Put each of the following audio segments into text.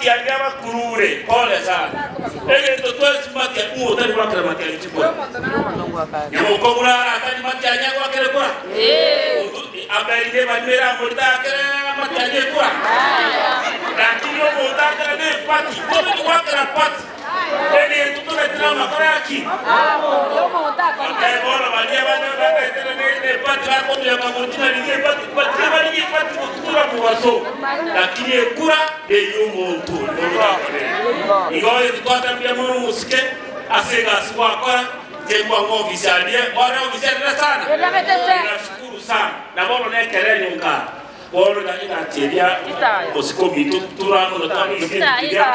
matiang'i abakurure, pole sana. Egento twensi matiang'i, ng'o otari goakera matiang'i chikura? Nyamokobura ara atari matiang'i agoakere kura? Omonto aberire ebarimo eramori taakere matiang'i ekura? Lakini omonto akere ne epati, tobeti goakera pati. Egento toretire amakora aki? Bateba bono baria abande bagaetera ne epati bakomiaka gochia rigia epati, batige barigie epati gotura mobaso, lakini ekura ney'omonto oria otakorire. Igo oyo titwatambia mono omosike ase egasi gwakora, inche nkwang'a ofisi aria, ore ofisi enene sana, ninashukuru sana, na bono nekereni onkare. Bono egati eria omosike ominto tura amo na twabegete ebinto biria,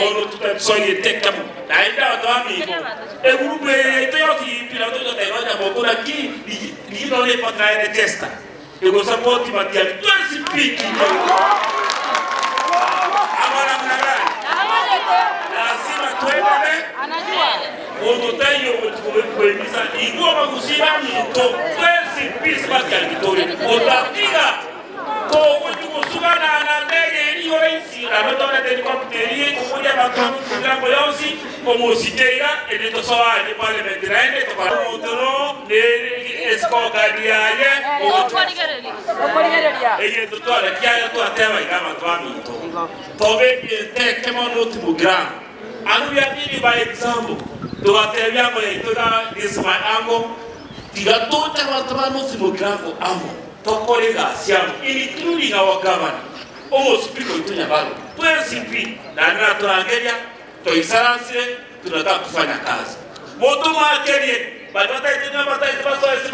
bono tutabisoyete ekemo. Naende abanto baminto, egurupu eye yaito yonsi y'empira togoteba onye mokora ki, rigia nonya epaka ya Leicester egosapoti matiang'i twensi pi kinyoro. Amo namna gani? Lazima twendane. Monto taiyo ogochia koebisa igwa abagusii baminto twensi pi ase matiang'i tore. Otatiga togochia gosugana na ndege eria igoro insi naende torete helicopter eria ekoboria abanto amo emirango yonsi omosike iga erio tosoa aria parliament naende tokore omonto no nere escorecard yaye ogochia gosoa. Egento tware kiaya twateba iga abanto baminto tobe egento ekemo not mugirango. Abwo biabiri by example, togatebia amo yaito iga this is my uncle, tiga toche abanto ba North Mugirango amo tokore egasi amo including our governor, omosipika oito Nyabaro, twensi pi naende natorangeria toisaransire tunataka kufanya kazi. Motomoakerie baria bataete nyomba bataete basoe ase.